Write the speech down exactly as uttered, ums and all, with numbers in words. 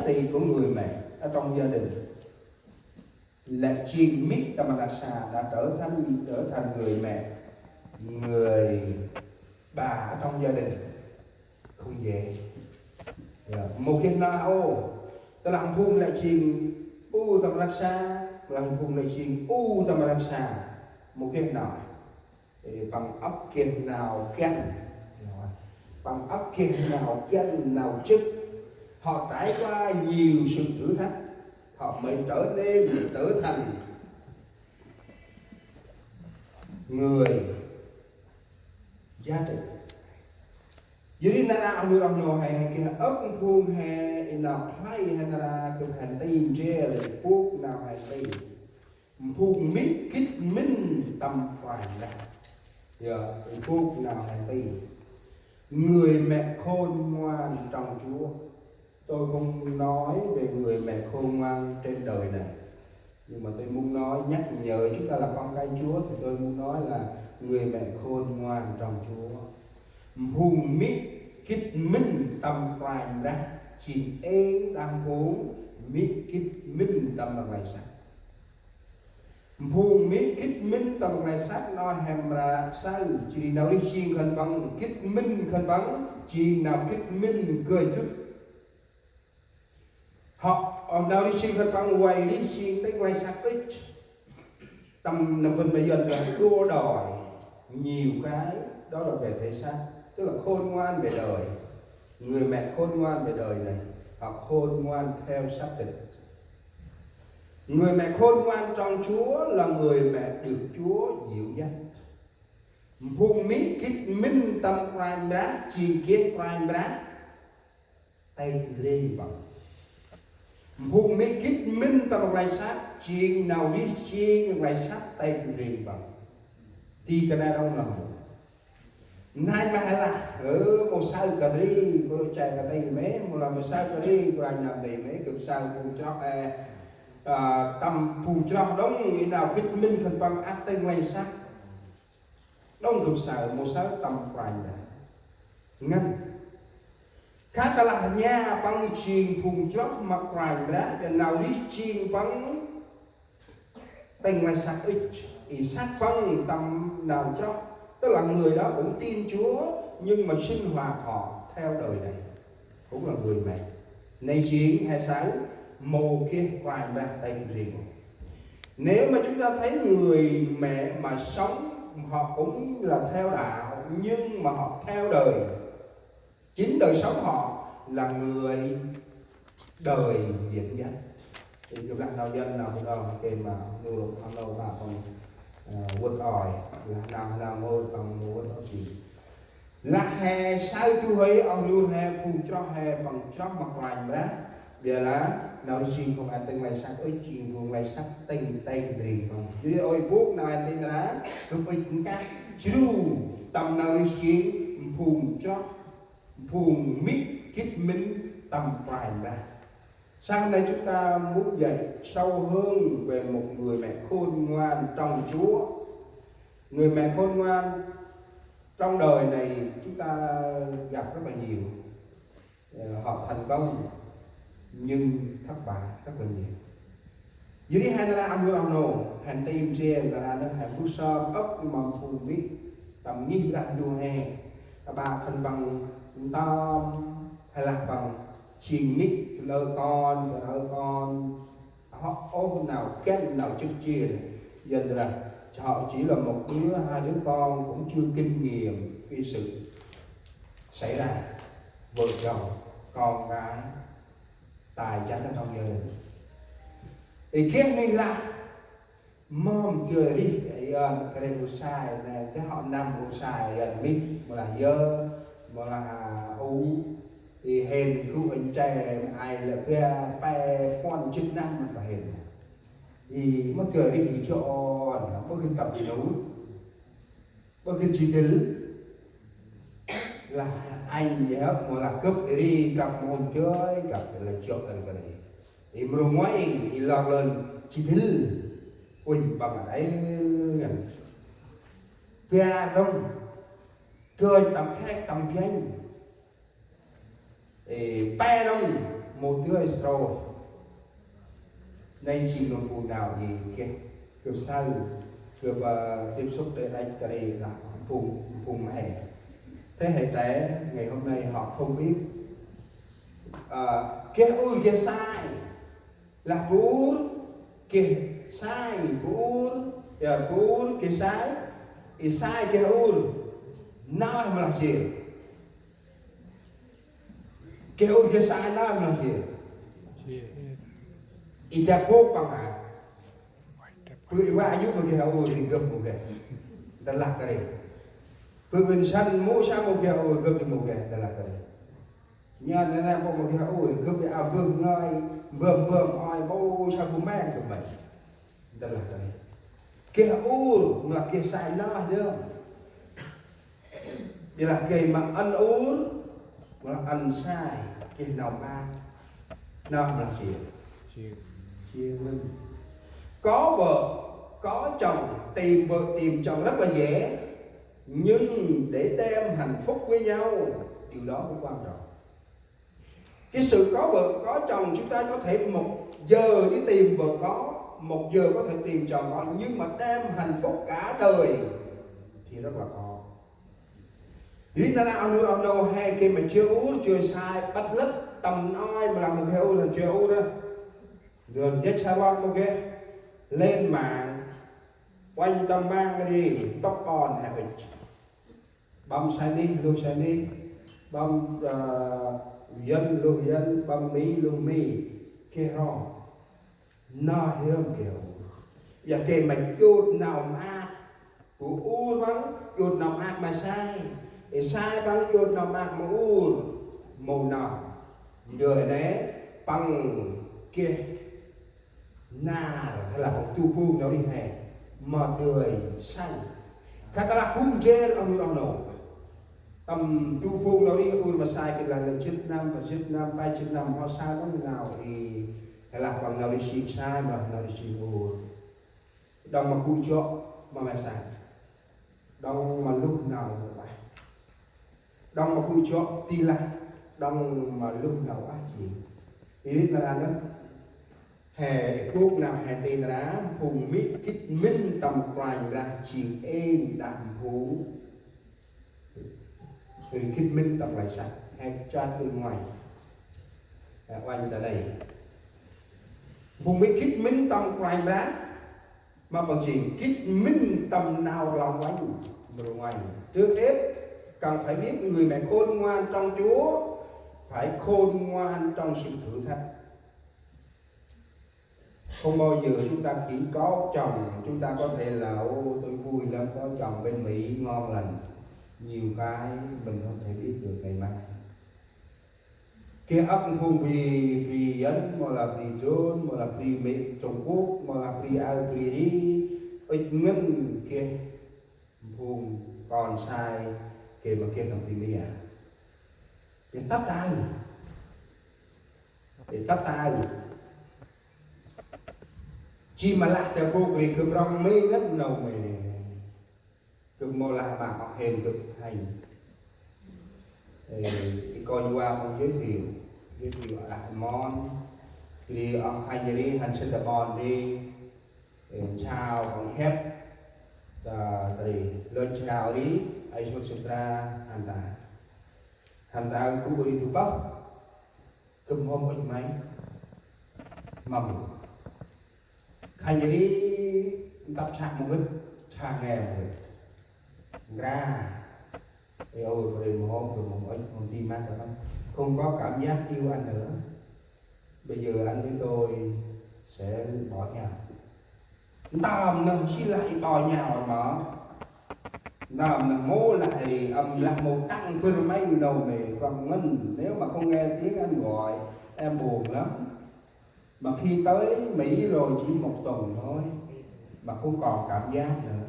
Thì của người mẹ ở trong gia đình, lĕ jêng mê̆ tâm rnăk sa đã trở thành, trở thành người mẹ, người bà ở trong gia đình. Không dễ. Mâu geh nau, tơlah phung lĕ jêng u tâm rnăk sa, tơlah phung lĕ jêng u tâm rnăk sa, mâu geh nau. Ê, păng ăp geh nau găn. Păng ăp geh nau găn, nau chức. Họ trải qua nhiều sự thử thách, họ mới trở nên, trở thành người giá trị. Jêh ri nar aơ oh nô oh nô he, he geh ăp phung he, i nau khlay he nar aơ gâp hăn ti ndrel, pŭk nau hăn ti. Phung mê̆ gĭt mĭn tâm Kôranh Brah. Yơ, pŭk nau hăn ti. Người mẹ khôn ngoan trong Chúa. Tôi không nói về người mẹ khôn ngoan trên đời này. Nhưng mà tôi muốn nói, nhắc nhở chúng ta là con cái Chúa, thì tôi muốn nói là người mẹ khôn ngoan trong Chúa. Phung mê̆ gĭt mĭn tâm Kôranh Brah, jêng êng đah phung mê̆ gĭt mĭn tâm Kôranh Brah. Phung mê̆ gĭt mĭn tâm Kôranh Brah nơh he mra saơ, jêh ri nau rêh jêng khân păng, gĭt mĭn khân păng, jêng nau gĭt mĭn gơnh gâp. Họ, ờ, nau rêh jêng khân păng vay rêh jêng tênh lai săk ŭch. Tâm nơm bân ma Yuăn là đua đòi nhiều cái, đó là về thể xác, tức là khôn ngoan về đời. Người mẹ khôn ngoan về đời này, họ khôn ngoan theo xác thịt. Người mẹ khôn ngoan trong Chúa là người mẹ được Chúa dìu dắt. Phung mê̆ gĭt mĭn tâm Kôranh Brah, jêng geh Kôranh Brah tênh rêng păng. Phung mê̆ gĭt mĭn tâm lai săk, jêng nau rêh jêng lai săk tênh rêng păng. Ti kơt nây đŏng lah mâu. Nây ma he lah, ơ, mâu saơ kơt ri, kôranh chai kơt ti mê̆, mâu lah mâu saơ kơt ri, kôranh nơm ti mê̆, gâp saơ phung chroh, ơ, ơ, tâm phung chroh đŏng, i nau gĭt mĭn khân păng ăt tênh lai săk. Đŏng gâp saơ, mâu saơ tâm Kôranh Brah. Ngăn. Khă tơlah rnha păng jêng phung chroh ma Kôranh Brah, dah nau rêh jêng păng tênh lai săk ŭch, i săk păng tâm nau chroh. Tức là người đó cũng tin Chúa, nhưng mà sinh hoạt họ theo đời này. Cũng là người mẹ. Nây jêng he saơ mâu geh Kôranh Brah tênh rêng. Nếu mà chúng ta thấy người mẹ mà sống, họ cũng là theo đạo, nhưng mà họ theo đời. Chính đời sống họ là người đời Dẫn Dắt. Thì gâp lah nau Yuăn nau Hơđong, kơt ma nô rôk hăn nô ma păng, ơ, vât oi, lah nau, nau mâu păng mâu vât oi jêh. Lah he saơ du huê, oh nô he, phung chroh he păng chroh ma Kôranh Brah. Ƀiălah nau rêh jêng khân păng ăt tênh lai săk ŭch, jêng phung lai săk tênh, tênh rêng păng. Jêh ri ôi pŭk nau hăn ti nar aơ, gâp ŭch nkah jru tâm nau rêh jêng phung chroh, phung mê̆ gĭt mĭn tâm Kôranh Brah. Sáng nay chúng ta muốn dạy sâu hơn về một người mẹ khôn ngoan trong Chúa. Người mẹ khôn ngoan trong đời này chúng ta gặp rất là nhiều. Ờ, họ thành công nhưng thất bại rất là nhiều. Jêh ri he nar aơ oh nô oh nô, hăn ti ndrel, nar aơ nơh he mbơh sơm ăp ma phung mê̆ tâm ngih Brah Ndu he. Aƀaơ khân păng ntơm, he lah păng jêng mê̆, lơ kon, lơ kon, Họ ôh nau găn, nau chức chia. Dần là họ chỉ là một đứa, hai đứa con cũng chưa kinh nghiệm cái sự xảy ra vợ chồng, con cái, tài chánh ở trong gia đình. Thì geh nây lah mơm dơi rêh, ơ, kơt rêh u sai, nê, geh họ năm u sai, ơ, mĭt, mâu lah yơ, mâu lah u, i hên gŭ ăn chay, ai lĕ pe, pe puăn jê̆t năm mâu lah hên. I mâu dơi rêh i chô on, mâu gĭt tâm jê̆ nô, mâu gĭt jê̆ dĭl. Lah anh yơh, mâu lah gâp ri, gâp mâu hôm jơi, gâp lah jŏk ăn kơt rêh. I mrô ngoai, i lor lơn jê̆ dĭl. Uănh păng ăn ai ngăn. Pia rŏng. Gơnh tâm khek tâm janh. Ê, pe rŏng. Mâu dơi srôih. Nây jêng nơm bu nau i geh, gâp saơ, gâp, ơ, tiếp xúc đe đăch kơt ri lah phung, phung mhe. Thế hệ trẻ ngày hôm nay họ không biết, ờ, geh ur geh sai. Lah bu ur geh sai, bu ur, ya, bu ur geh sai, i sai geh ur. Nau mlah jêr. Geh ur geh sai nau mlah jêr. I dăp bôk păng hă. Bu i va yŭ mâu geh ur, i gâp mâu geh. Ntơlah kơt ri. Bu Vinh Săn mâu sa mâu geh ur, gâp mâu geh, ntơlah kơt ri. Nhan nê nê pô mâu geh ur, gâp i a bơh ngơi, bơm bơm oi, mâu sa bu men gâp mâu. Ntơlah kơt ri. Geh ur, mlah geh sai nau dơm. Ƀiălah geh ma ăn ur, ma ăn sai, geh nau maak. Nau mlah jêr. Jêr. Jêr mĭn. Có vợ, có chồng, tìm vợ tìm chồng rất là dễ, nhưng để đem hạnh phúc với nhau, điều đó mới quan trọng. Cái sự có vợ, có chồng, chúng ta có thể một giờ đi tìm vợ có, một giờ có thể tìm chồng có, nhưng mà đem hạnh phúc cả đời thì rất là khó. Ri nar aơ oh nô, oh nô he geh ma jêr ur jêr sai ƀât lât tâm nau ma lah mâu geh ur, jêr ur a. Dơn jêh sa ƀon mâu geh, lên mạng, uănh tâm mạng ri, tŏk ƀon he ŭch. Băm sai nê, luh sai nê, băm, ơ, Yuăn, luh Yuăn, băm Mi, luh Mi, geh ro. Nau hiơm geh ur. Ya geh ma jut nau maak. Bu ur păng jut nau maak ma sai. Ê sai păng jut nau maak ma ur. Mâu nau. Ndơ nê păng geh nar, hay là păng du phung nau rih he. Ma dơi sai. Khă tơlah gŭ ndrel oh nô, oh nô. Tâm du phung nau rih ur ma sai, gĭt lah lĕ jê̆t năm, jê̆t năm, pe jê̆t năm, hŏ sa nau nau i, hay là păng nau rih sĭ sai, ma nau rih sĭ ur. Đŏng ma gŭ jŏ ma me sai. Đŏng ma luh nau ueh. Đŏng ma gŭ jŏ ti lah, đŏng ma luh nau ueh jêng. Ri nar aơ nơh. He, bôk nau he tê nar aơ, phung mê̆ gĭt mĭn tâm Kôranh Brah jêng êng đah phung Ri gĭt mĭn tâm klei săch, he chat kơ ngoai. He uănh ta nây. Phung mê̆ gĭt mĭn tâm Kôranh Brah, ma păng jêng gĭt mĭn tâm nau rlong uănh, rlong uănh. Trước hết, cần phải biết người mà khôn ngoan trong Chúa, phải khôn ngoan trong sự thử thách. Không bao giờ chúng ta chỉ có chồng, chúng ta có thể là: "Ô, tôi vui lắm, có chồng bên Mỹ ngon lành." Nhiều cái mình không thể biết được ngày mai. Geh âk phung bri, bri Yuăn, mâu lah bri Jôn, mâu lah bri Mỹ, Trung Quốc, mâu lah bri Âu, bri Ri, ŭch ngăn geh phung kon sai, geh ma geh tâm bri Mỹ a. Geh tât tay. Geh tât tay. Jêh ma lah ta bôk ri gâp rŏng mê̆ ngăn nau mê̆. Gâp mâu lah ma hŏ hên gâp hên. Ê, i kônh wa hŏ giới thiệu, giới thiệu lah mon. Ri ŏk hanh ri, hanh sĭt ta ƀon ri. Ê, chào hŏ hĕp. Ta, ta ri, lơn chào ri, ai sut sut ra, hanh ta. Hanh ta gŭ ri du pơh. Gâp mâu hôm ŭch may. Mâm. Khanh ri ntăp săk mâu gĭt, săk nge mâu gĭt. Ngra. Ê ôi, ri mâu hôm, gâp mâu hôm ŭch, hôm ti măt ta. Không có cảm giác yêu anh nữa. Bây giờ anh với tôi sẽ bỏ nhau. Ntơm nơh si lah i to nhau mơ. Ntơm nơh mâu lah ri, ăm lah mâu tăng bơr may nau mê̆, con ngăn. Nếu mà không nghe tiếng anh gọi, em buồn lắm. Mà khi tới Mỹ rồi chỉ một tuần thôi, mà không còn cảm giác nữa.